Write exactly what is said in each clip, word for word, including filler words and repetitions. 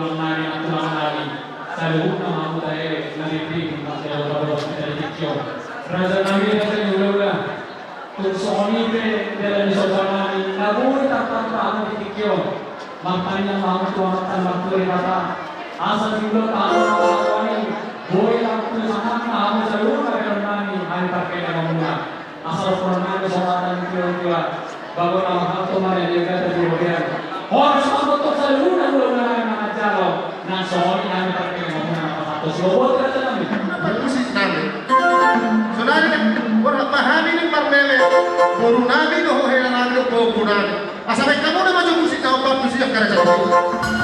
Tulang nami, tulang nami, saluhutna ma hamu tahe na di tingki on, marga Jawa, pado hita di tingki on. Raja nami, raja ni hulahula. Tung songon i pe dalan ni somba nami, na boi tarpatupa hamu di tingki on. Martangiang ma hamu tu Amanta na martua Debata, asa diulahon hamu na martua i. Boi lam tu sangapna hamu saluhutna, raja nami, hami parkelengonmuna. Asa dohonon nami songon hata ni tua-tua, bagot na marhalto ma na niagatan di robean. Horas ma tongtong saluhutna hulahula nami manganjalo, nang songon i hami parkelengonmuna na pasahathon. Siboboto, raja nami. Musik nami. Sonari, borat ma hami ni parmele, boru nami dohot hela nami dohot pahompu nami. Asa baen hamu na ma jo musik na hombar tu sian karajaan.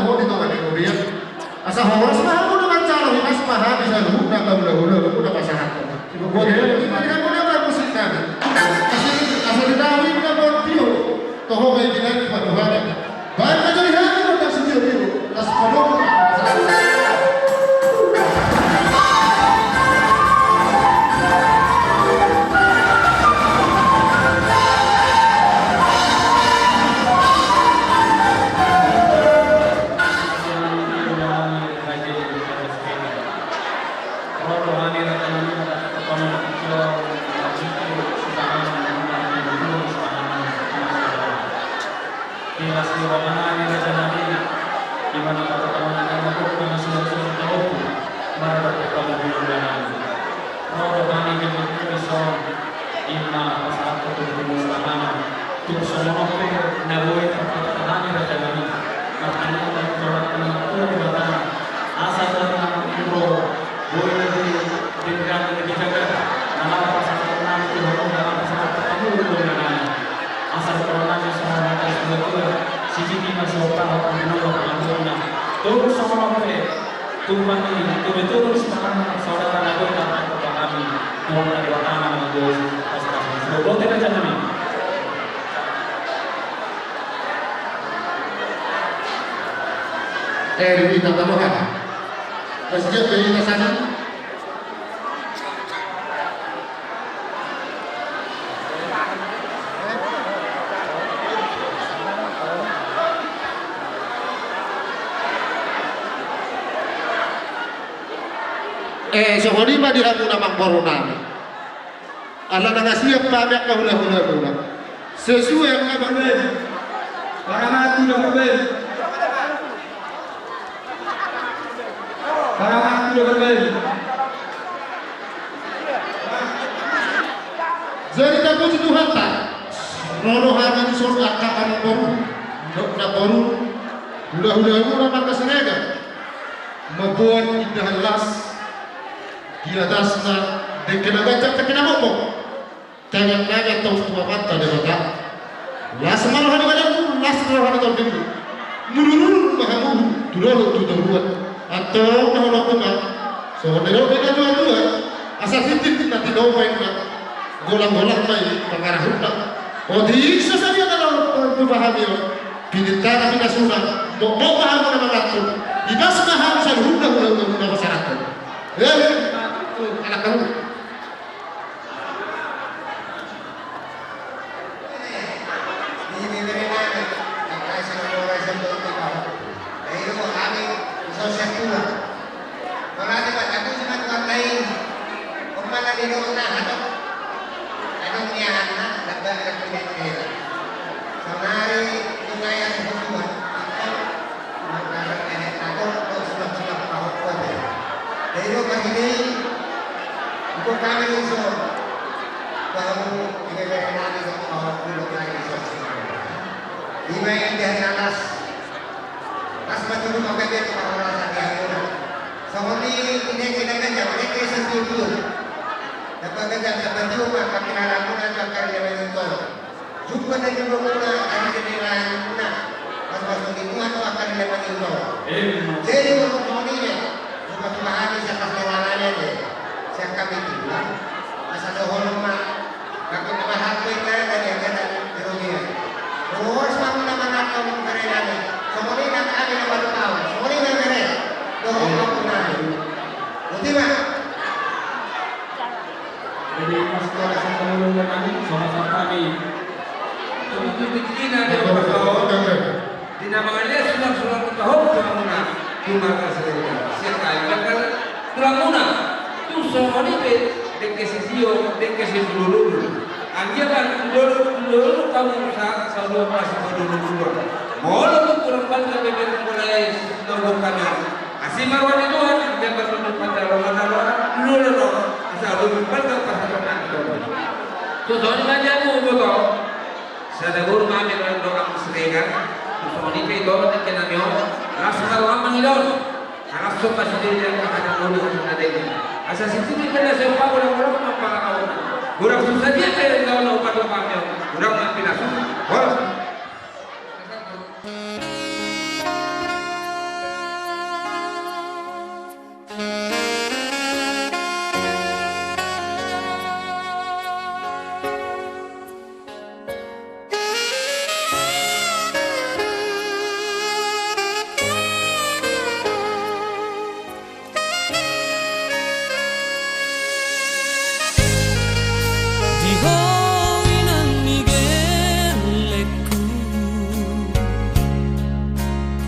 Ho di tonga ni robean. Asa horas ma hamu na manjalo, hipas ma hami saluhutna, hulahula muna pasahathon. Ima di hamu na marmusik nami. Asa, asa di tahu ima na buat tio. Toho ma i di nami paduhana. Baen ma jari hami do na sitio tio. Las padomu. Ima pasahat tu tubuan istana. Tung songon on pe na boi tarpatupa hami raja nami. Martangiang ma tu Amanta Debata, asa tongtong ro boi na di denggan na di jaga. Na laho pasahat nami tu hamu, na laho pasahat tu hamu raja nami. Asa dohonon nami songon hata ni natuatua, sititi ma sipasahat, panggohi ma pangarahutna. Tung songon on pe. Tumpang i, tudu-tudu sipasahat saudara na boi tarpatupa hami. Tuhan na Debata ma na manggohi. Pas-pas. Bote raja nami. Eh, di hita tano kan. Pas dia dari hita sana. Eh, songon i ma di hamu na amangboru nami. Ala nunga siap hami angka hulahula muna. Sesuai angka bang. Parangan tu dapat. Parangan tu dapat. Jadi tapuji Tuhanta. Ro do hami dison angka amangboru, namboru, hulahula muna marga Siregar. Mamboan indahan las di atasna dengke na ganjang, dengke na momo. Tangiang nami antong tu Amanta Debata. Las ma roha ni badanmu, las ma roha ni tondimmu. Murururu ma hamu tu dolok tu toruan. Antong na hudok ma songon na nidok ni natuatua, asa tintin na tinopa inna, golang-golang ma i pangarahutna. Otik so sadia na laho tupa hami on, pinintana pinasuna, mokmok ma hamu na manganhon. Ibas ma hamu saluhutna hulahula muna pasahathon. Eh, anak hamu. Saonari nunga i ate ho Tuhan, ingkon mangkarak nenek na torop do sulak-sulak pahompu ate. Jadi do marhite i, ingkon hami dison, bahu ibebere nami do pahompu do ngai dison. Ima i indahan na las. Las ma tutu mangkate tu parhorasan ni hamuna. Songon i, ineke na ganjang, ineke satiotio. Dapot ganjang, dapot tio ma angka pinahanmuna tu angka ari na mangido. Jumpa na jumpa muna, ari jadi lahan muna. Pas masuk di Tuhan, tu angka ari na mangido. Emma. Jadi, molo songon i, jumpa tu bahan ni siapa sekolah nanya deh. Siap kami tu, ha? Masa dohon ma. Aku na bahan tu inna, dari aja dari Rodia. Terus, kamu nama nak kamu keren nami. Songon i nang kami nama tu kau. Songon i nang keren. Dohon kamu nami. Boti ma. Jadi, pas kita kasih kamu dulu nami, sama-sama kami. Betul, betul, betul. Di na mangalean sulang-sulang ni pahompu hamuna, tu marga Siregar. Sian hami angka tulang muna, tung songon i pe, dengke sitio, dengke sipulululu. Anggiat ma, lolo, lolo, hamu sa, saluhut masipulululu. Molo tung kurang balga pe, pe, mulai, lolo, hami. Asi ma roha ni Tuhan, anggiat ma, lolo, lolo, lolo, lolo, asa lolo, balga, pasahaton nami. Songon i ma di hamu, boto. Sada boru ma hami dohot hamu Siregar, songon i pe dohot dengke nami on, las ma roham mangido. Las so pasida i angka hata na uli, hata na denggan. Asa sititi pe na siompa, godang-godang ma pangarahutna. Godang susa dia pe na uli, upa tu hami on. Godang ma pinasuna. Horas.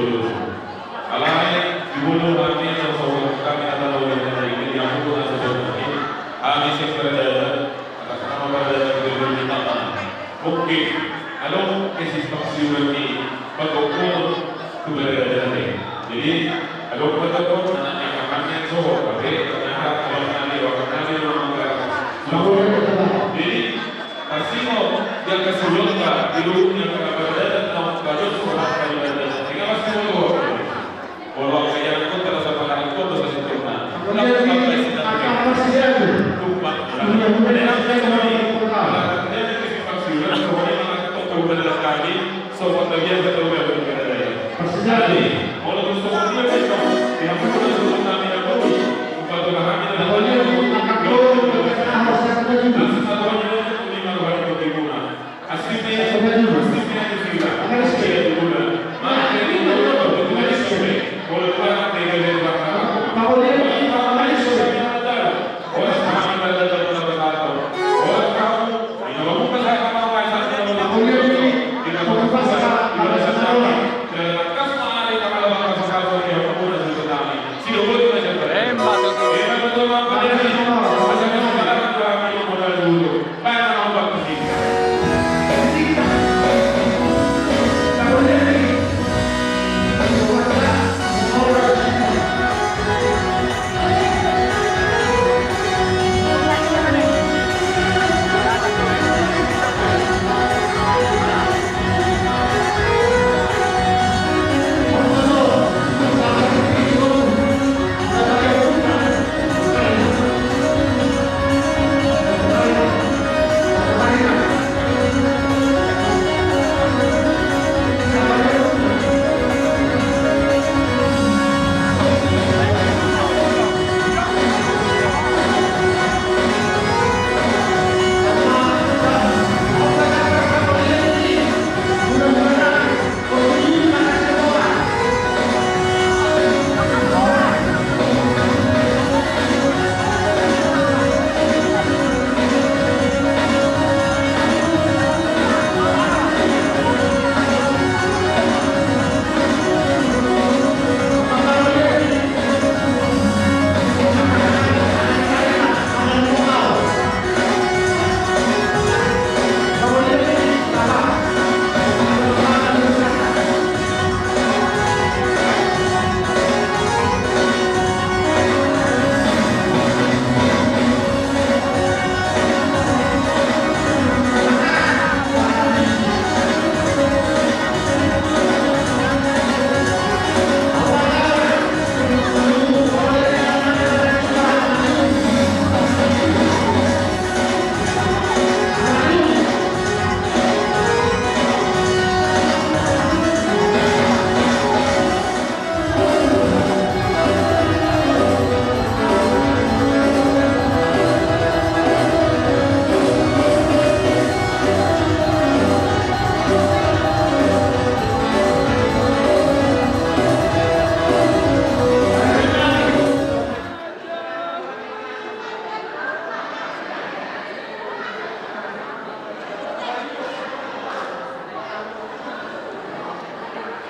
Alai, di molo hami na so hami na tano di hami di ampun na so hami, hami sing berada atas nama berada di tangan. Mungkin, adong kesisipasiuran di pagokon tu berada. Jadi, adong pagokon anak yang akan yang so, tapi ternyata kalau nanti orang nanti orang. Jadi, Parsingok, dia kasih lomba, di rumahnya kena berada, naung bajos, orang kena berada. Tinggal parsingok. Walau kaya aku terasa pangaran kau dosa sempurna. Kemudian di angka persiapan. Tumpah. Kemudian di angka persiapan. Persiapan. Jadi, kalau dia satu orang yang berada. Persiapan. Jadi, kalau tu sobat dia besok, dia pun sudah suruh kami dan kami. Empat orang kami dan kami. Kalau dia di angka persiapan.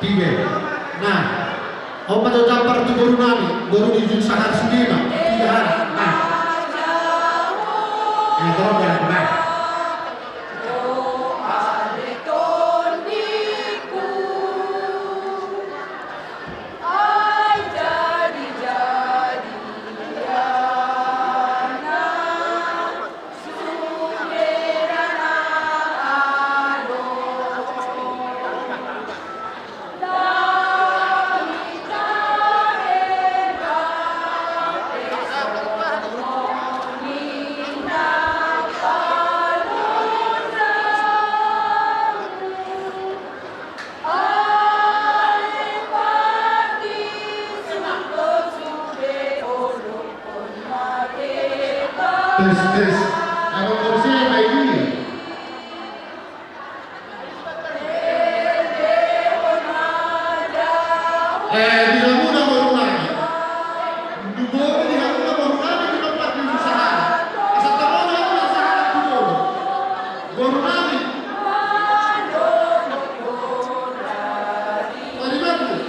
Tiga. Nah, on ma jo jambar tu boru nami, boru ni Jun Sahar sude ma. Tiga hana. Nah. Eh, tolong ya, nah. Tes, tes. Apa kau siapa ini? Eh, di hamuna boru nami. Di boru, di hamuna boru nami, di tempat di usaha. Asa tahu di hamuna usaha di boru. Boru nami. Tadi bagus.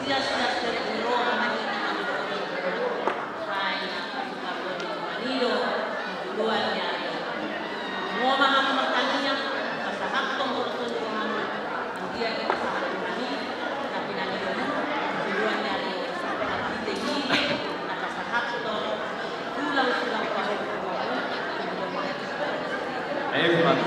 Sias-sias dari Roma ma hita na dohot Tuhan. Hai, Tuhan, Tuhan, Tuhan, Tuhan, Tuhan, Tuhan. Roma ma hamu martangiang, pasahathon hot tu rohamu. Anggiat dipasahat Tuhan i, na pinangido, Tuhan, Tuhan, Tuhan. Marhite i, na pasahathon, tulang-tulang pahompu. Amen.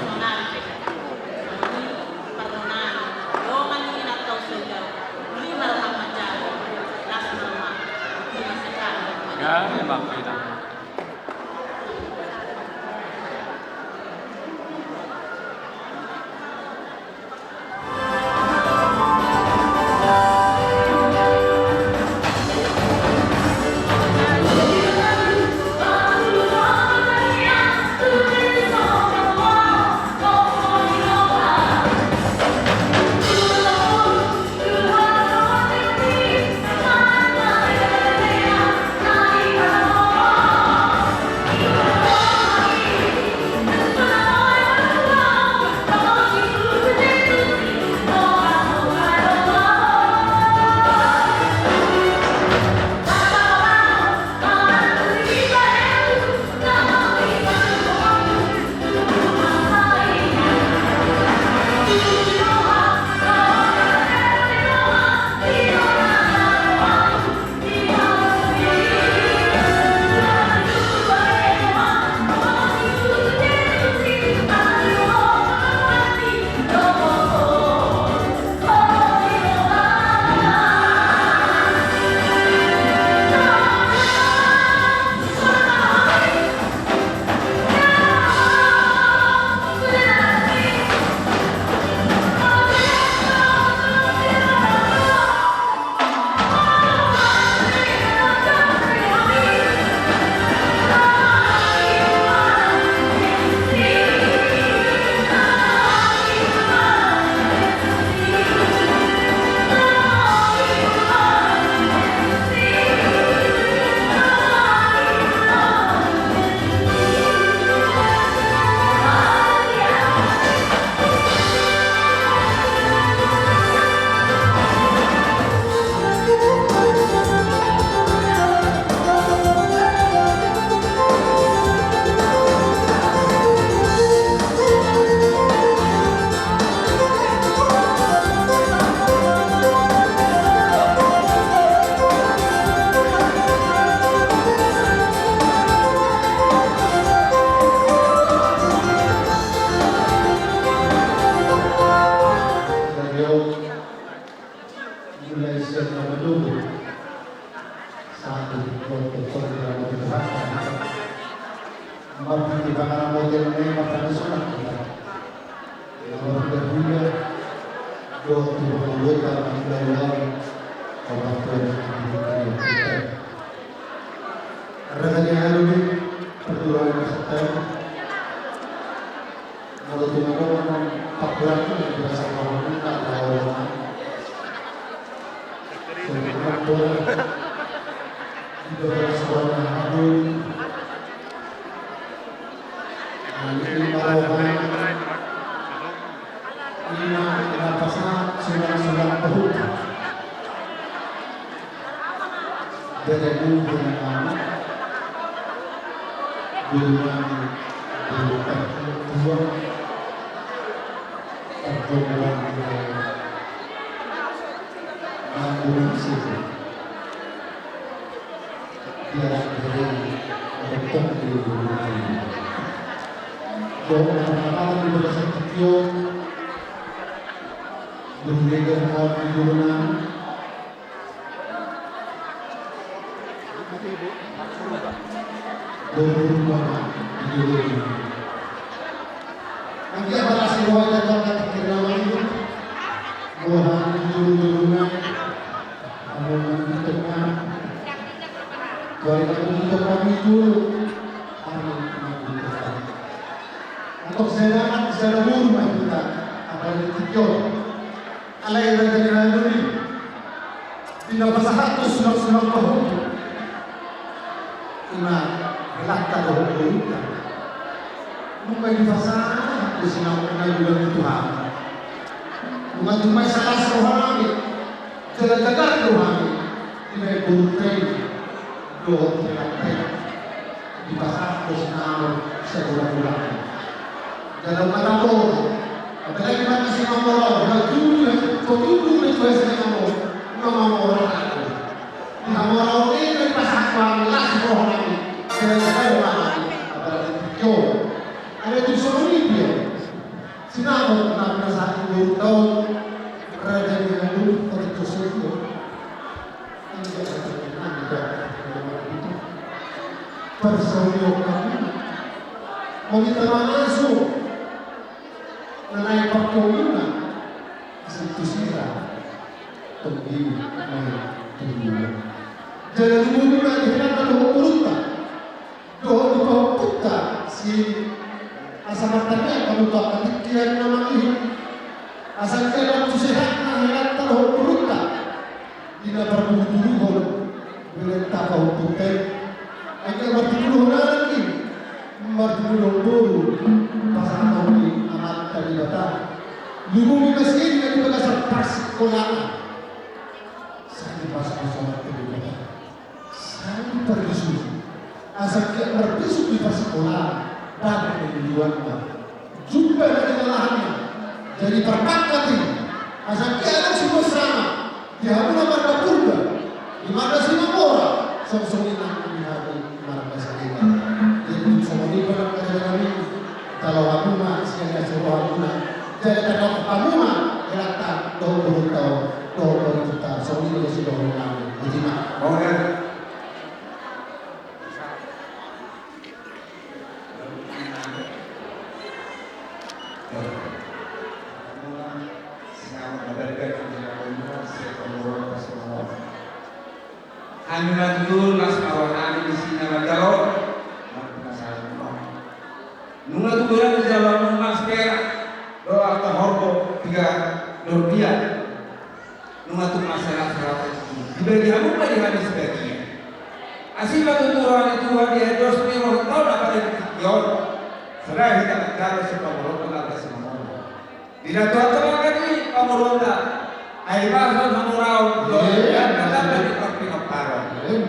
Mulai sian na manunggu. Satu, dua, tiga, empat, lima, tujuh, delapan. Marhite pangaramoti na i martangiang sonang hita. Na marhula-hula dohot tu pangaramoti na i. Opat, dua, tiga, empat, lima, tujuh, delapan. Raja ni Aluni, perguruan kesehatan. Molo tung adong pakurangan di bagasan rohana, na laho. Sungguh ampun. Di bagasan rohana, ampun. Amin. Rohana. Ima na pasahat sulang-sulang pahompu. Beremu dengan anak. Guru nami, guru perguruan. Perguruan. Guru sini. Dia sendiri untuk di guru nami. Guru nami di bagasan tingki. Guru nami, guru nami. Dohot Bapak, di jolo i. Anggiat marlas ni roha i, tangkas tingki na mangihut. Roha ni jolo-jolo nai. Amo na di tongah. Tuari na di tongah di jolo. Amo na di tongah. Antong sada, sada boru ma hita. Apala di tingki on. Alai raja ni raja i, di na pasahat tu sulang-sulang pahompu. Ima helanta dohot borunta. Nunga dipasahat do sinamot na i tu Tuhan. Nunga tumai salas roha nami. Jala jaga do hami dibahen borunta i dohot helanta i, dipasahat do sinamot sian hulahula. Jala mata boru, apalagi mata Simamora, na tutu, tutu, tutu, tutu, Simamora, na mamora aku. Di hamoraon i dipasahat do hami las rohanami, jala jaga do hami, apalagi tingki on. Alai tung songon i pe sinamot na pinasahat ni borunta on, raja ni hami, otik tu songon i. Parsaulionmuna, mangihut ma hamu na naeng pangkeonmuna, asa tusi ra tonggimuna. Jala lumobi ma di helanta dohot borunta dohot di pahompunta sian i, asa martangiang hamu tu angka tingki na mangihut, asa anggiat lam tu sehatna helanta dohot borunta di na parpudutuluhon, di na pahompunta i. Anggiat marpudutuluhon anak i, marpudutuluhon boru, pasahaton ni Amanta Debata. Lumobi ma sian i na di bagasan parsikolaan, sai dipasupasu Amanta Debata. Sai pardisuhi, asa anggiat marbisuk di parsikolaan, dapot na niluluanna, jumpa na nilalahanna. Jadi parpangkat i, asa anggiat adong siboan sama di hamuna marga Purba, di marga Simamora, songon i nang di hami marga Saregar. Jadi songon i do nang rajanami. Jalo hamu ma sian na sirohamuna, jala tangkap hamu ma helanta dohot borunta on dohot borunta, songon i do sidohononnami. Botima. Oke. Hami ma tutu las ma rohanami di si na manjalo. Nunga tutu hami jalo hamu mas perak dohot arta horbo piga do rupiah. Nunga tung masalah salah dibagi hamu ma di hami sebagian. Asi ma tutu roha ni Tuhan di hados ni roha tau na pada di tingki on. Selain hita manjalo si pamoruonta na pada si mamoro. Di na Tuhanta mangkatai pamoruonta, ai bahason hamoraon dohot angka tamba di parpinomparon.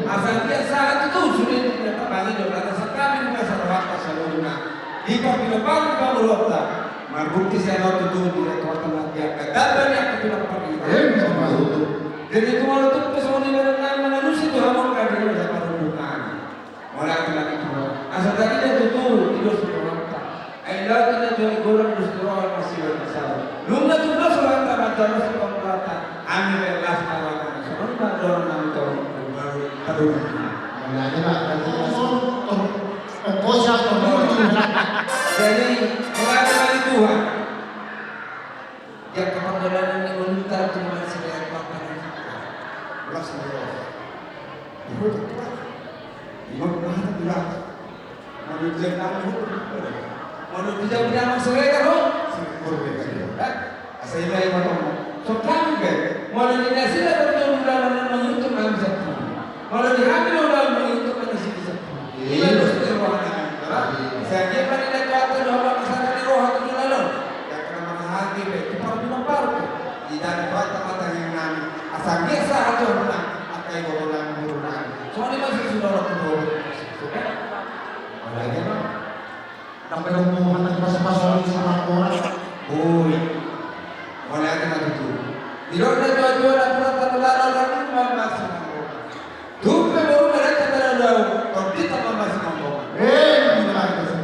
Asa anggiat sahat tutu sude di na tabangi dohot na tasangkapi di bagasan rohanta saluhutna di parpinomparon pamoruonta. Marbukti sian on tutu di na Tuhanta mangkatai angka tamba ni angka pinompar i. Jadi tung molo tung pe songon i badanna mangalusi tu hamu angka di na parhundungan. Mauliate ma di Tuhan. Asa tadinna tutu di dos ni rohanta. Ai laho tadinna tu i godang dos ni roha na sibahen na saur. Nunga tutu dos rohanta manjalo si pangulata. Hami pe las ma rohanta. Songon i ma dohononnami tu hamu. Mauliate ma. Jadi mauliate ma di Tuhan. Di angka pardalanan ni ngolunta tu manang sibahen pangkalan. Las ma roha. Di hota Tuhan. Di hota Tuhan. Molo di jabu ni amang Siregar ho. Asa i ma i ma tong. Songon hami pe. Molo di nasida bertemu dalam mengutuk kami satu. Molo di hami do ulaon mangihuthon manang sitisa. Ima dos ni roha nami. Sai anggiat ma di na Tuhanta do hamu angka sada ni roha tu joloan on. Di angka na marhahaanggi pe tu parpinompar pe. Ida ni Tuhanta ma tangiang nami. Asa anggiat sahat tu hamuna angka iboto nami, boru nami. Songon i ma sisudara tu boru. Apalagi ma. Ndang pe dohonon hata pasupasu ni si Marmora. Oi. Mauliate ma tutu. Didok natuatua napuran tano lalo, ramun ma masi mambongan. Tung pe boru ma data tano lalo, tondinta ma masi mambongan. Eh, mauliate ma tutu.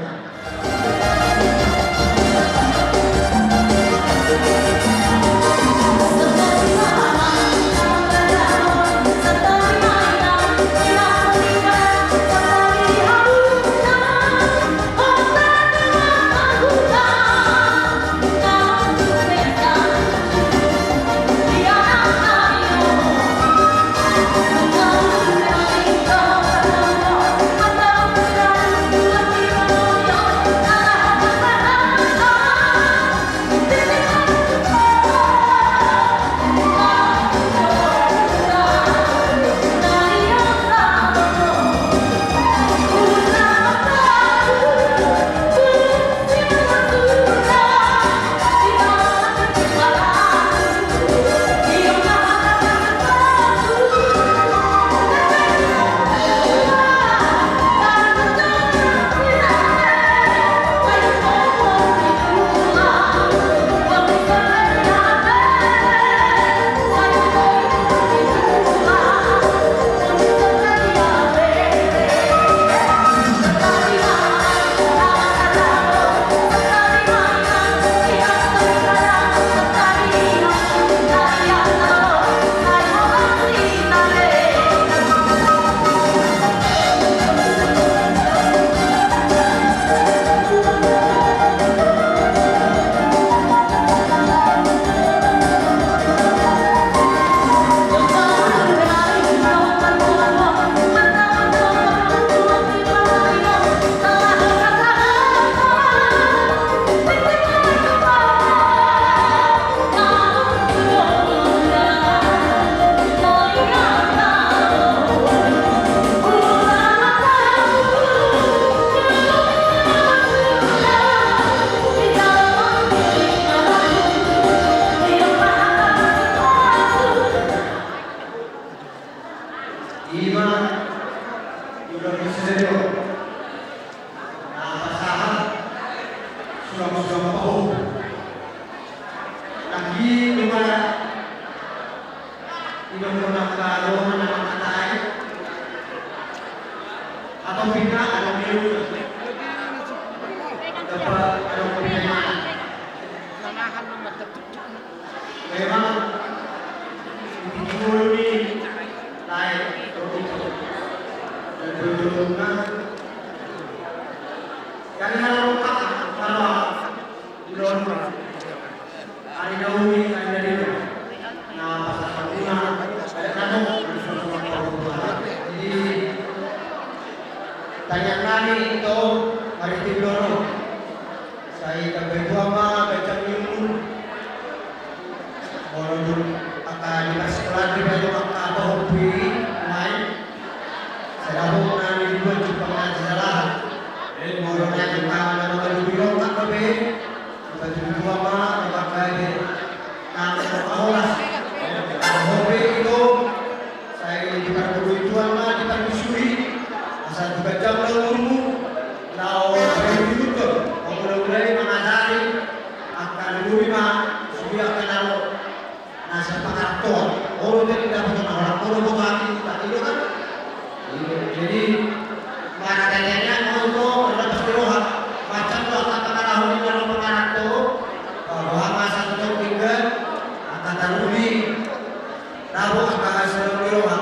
Ido kona karohana mangkatai. Atau pindah, atau pindah. Dapat, atau pindah. Memang, di timur ini, naik, begitu. Dan dulu-dulunya, dari Haroka, Haroka. Ari na uli, ari na lima. Na pasahatna, na tong. Jadi, tangiang nami tu maritim do on. Sai tambai Tuhan ma ganjang ni umur. Molo dung angka di parsikolahon pe do angka pahompu i, lain. Sai dapot na niduan jumpang na jalahan. Molo na jumpang na mangadu birong angka be. Patudutuan ma, na mangkatai, na mangkatai horas. Horas pe ito, sai dipargogoi Tuhan ma, diparmusui. Asa tu ganjang ma umurmu, laho paihutihut, mangulahulai, mangajari angka na boi ma, sude angka na ro. Na sian pangarantoan, olo jadi dapotan na holan, olo boto hami, tak ido kan? Jadi, maraganya mau itu, olo pasti roha, macam tu angka pangarantoan, olo pangaranto, bahwa masa tu tinggal, angka taruli, dabo angka hasil di roha.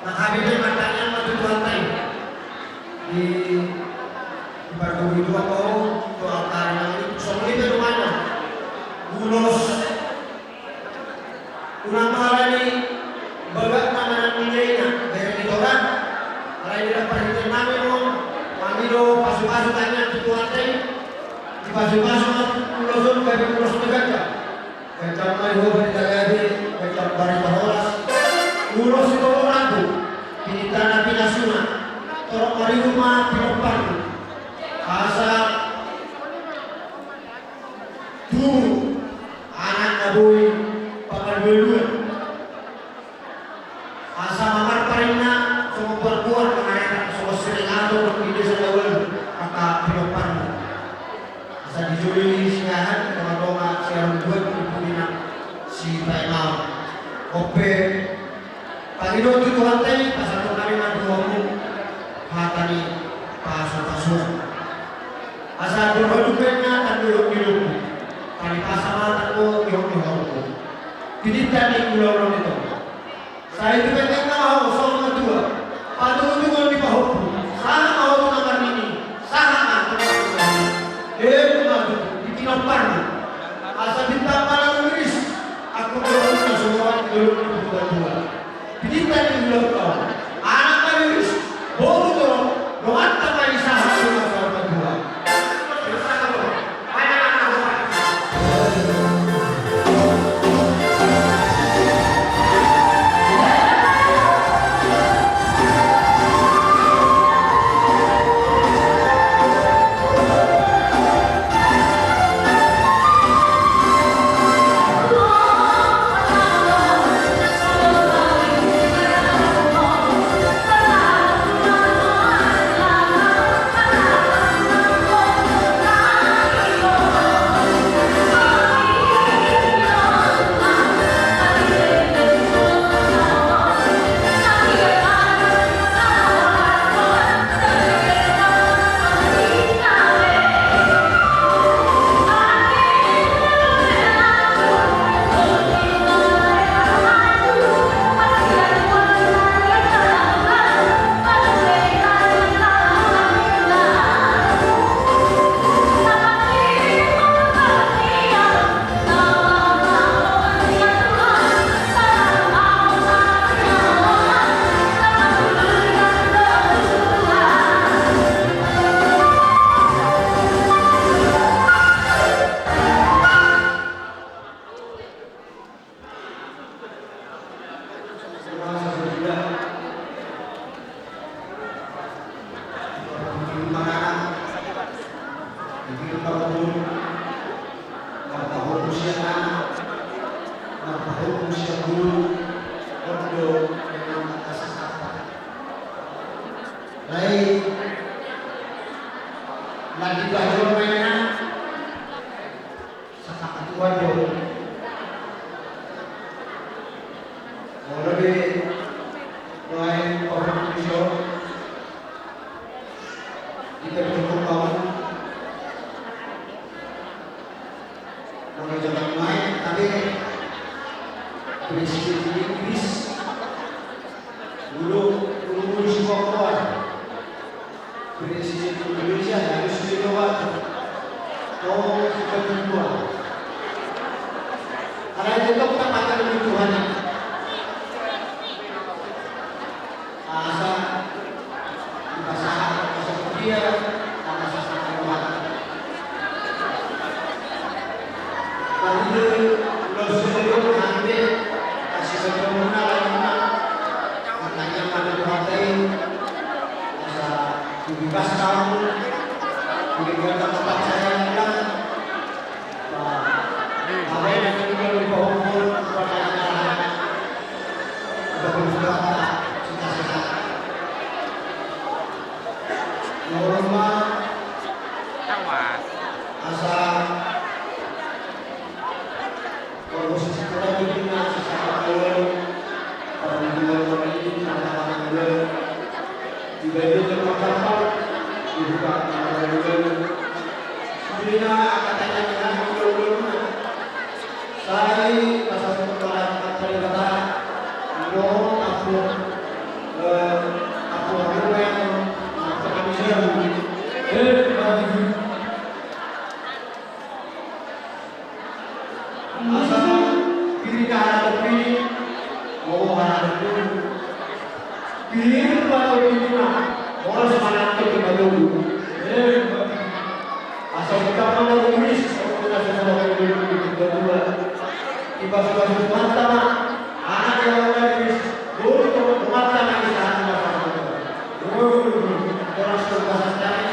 Na hami pe martangiang ma tu Tuhanta i. Di, dipargogoi Tuhan ma ho, tu angka ari na uli, songon i pe dohonon. Ulos. Unang ma alani bagak na manang ni daina, bere ni toran. Alai di dalam parhitean nami on, hami do pasupasu tangiang tu Tuhanta i. Dipasupasu ma ulos on gabe ulos na ganjang. Ganjang ma di ho barita gabe, ganjang barita horas. Ulos ni tolu rambu, pinta na pinasuna, torop maribur ma pinomparmu. Asa tubu anak na boi pangalualuan. Asa mamar parinna, songon parboar mangaretak, songon siringato, di desa na ualu, angka pinomparmu. Asa dijolo i siahan, tongatonga siahan buat, di pudina si paimau. Ope, pangidoan tu Tuhanta i, pasahaton nami ma tu hamu, hata ni pasupasuan. Asa dohot dukenna, tandok ni lombu. Tali pasa ma, tandok ni lombu. Pinta ni ulaon ni tolu. Sai tu pengkeng na ho, saur matua. Patutupon ni pahompu. Sahat ma ho tu na marnini. Sahat ma tu na marnini. Emma tutu, di pinomparmu. Asa bintang ma na riris. Angkon ni ho na sumorang di dolok ni Purbatua. Pinta ni ulaon. Anak ma riris. Boru do. Dongan ma i sahat tu na saur matua. Lagi baju mainan. Saka ketua do. Olo be, nuaeng pahutuhon di so, di pertutupan, molo jaman nuaeng, tapi Presiden Inggris, dulu, dulu, dulu si Papua. Presiden Indonesia harus dilewati. Oh, sudah berubah. Karena itu kita pakai kebutuhan. Asa, dipasahat, asa dia, asa, asa, asa, Asa Sai pasahat ma tu Debata, ro, ampu, eh, ampu, ampu, ampu, ampu, ampu. Eh, bagi. Asa, pir ni haradepi, oh, haradepi. Pir ni haradepi, oh, semangat kita dulu. Eh, bagi. Asa hita ma na rumis, asa hita ma na rumis, hita dua. Ipas-ipas mata ma, anak yang rumis, dulu mata ma isa, anak yang rumis. Dulu, dulu, dulu. Orang suruh bahasa tadi.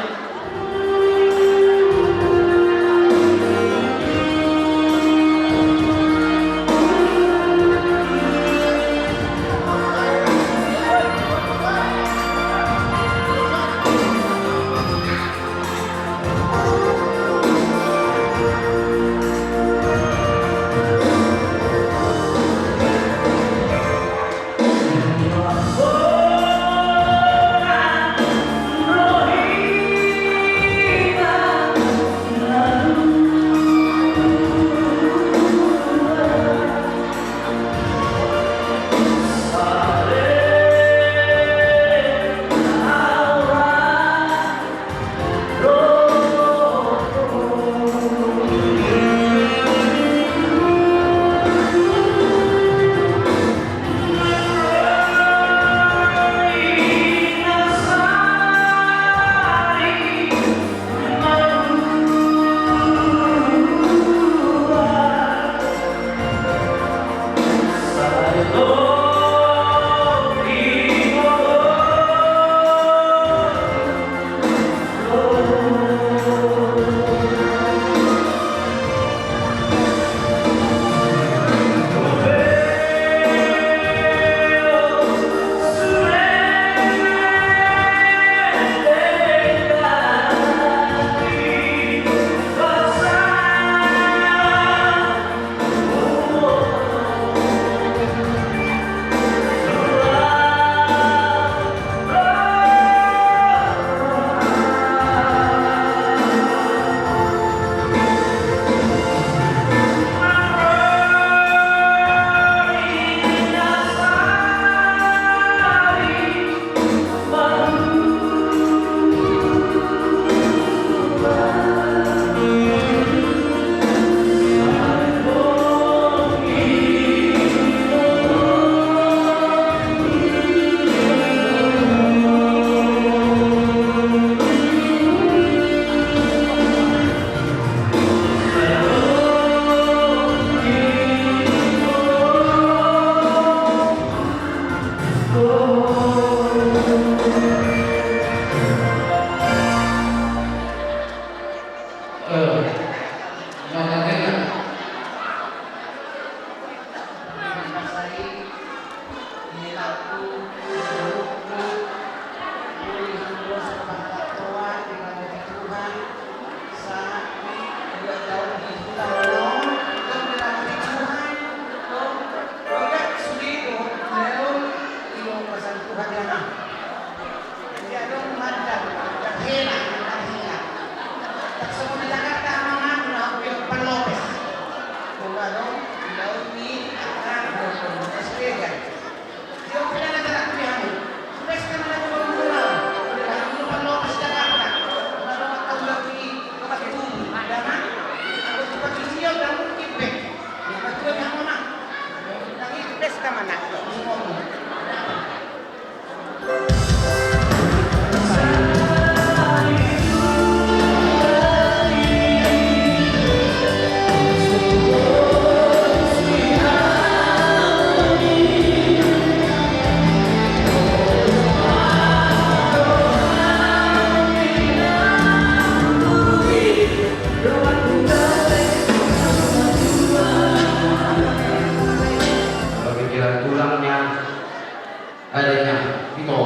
Adanya itu,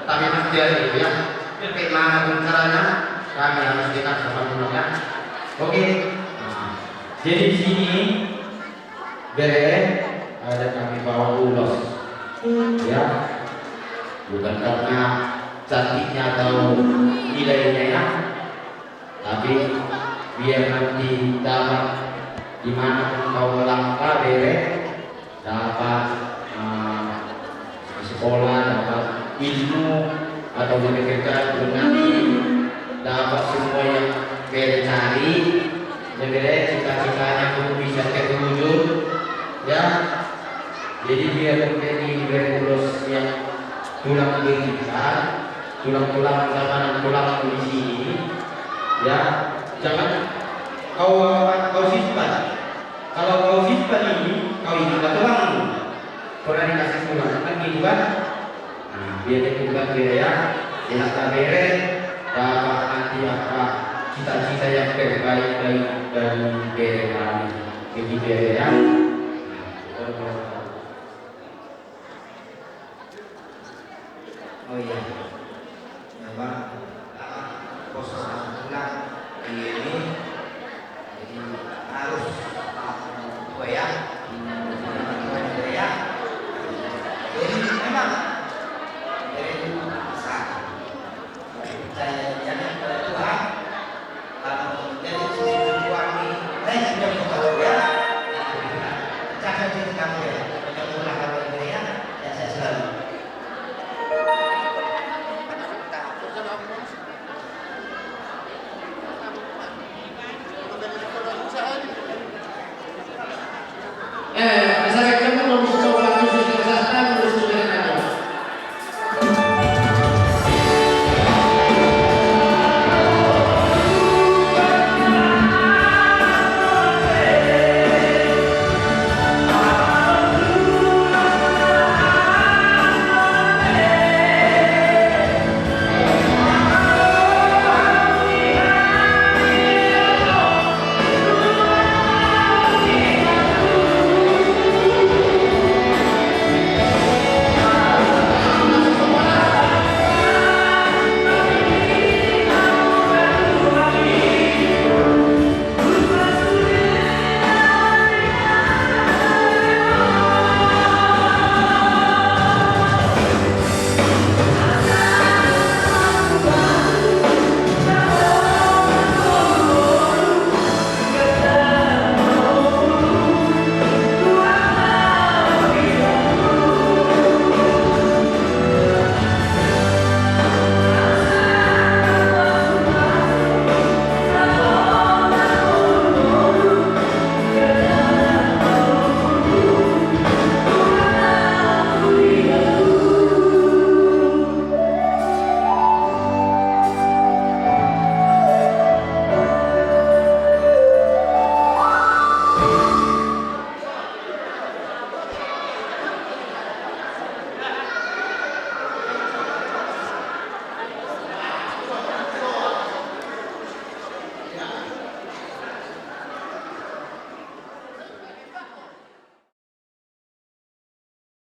tapi pasti ada itu ya. Tapi mana pun caranya, kami harus dekat sama Tuhan ya. Oke. Nah, jadi di sini bere ada kami bawa ulos, ya, bukan karena cantiknya atau nilainya ya, tapi biar nanti dapat di mana pun kau melangkah bere, dapat eh, sekolah, dapat ilmu atau di pekerjaan pun nanti dapat semua yang bere cari, ya bere cita-citanya pun bisa terwujud, ya. Jadi biar menjadi bere ulos yang tulang berikan, tulang-tulang sama tulang di sini, ya. Jangan kau kau simpan. Kalau kau simpan ini, kau ini adalah tulangmu. Pernah dikasih Tuhan, kan gitu kan? Nah, biar itu kan bere ya, enak tak bere, dapat nanti apa cita-cita yang terbaik dari dari bere kami. Jadi bere ya. Oh iya.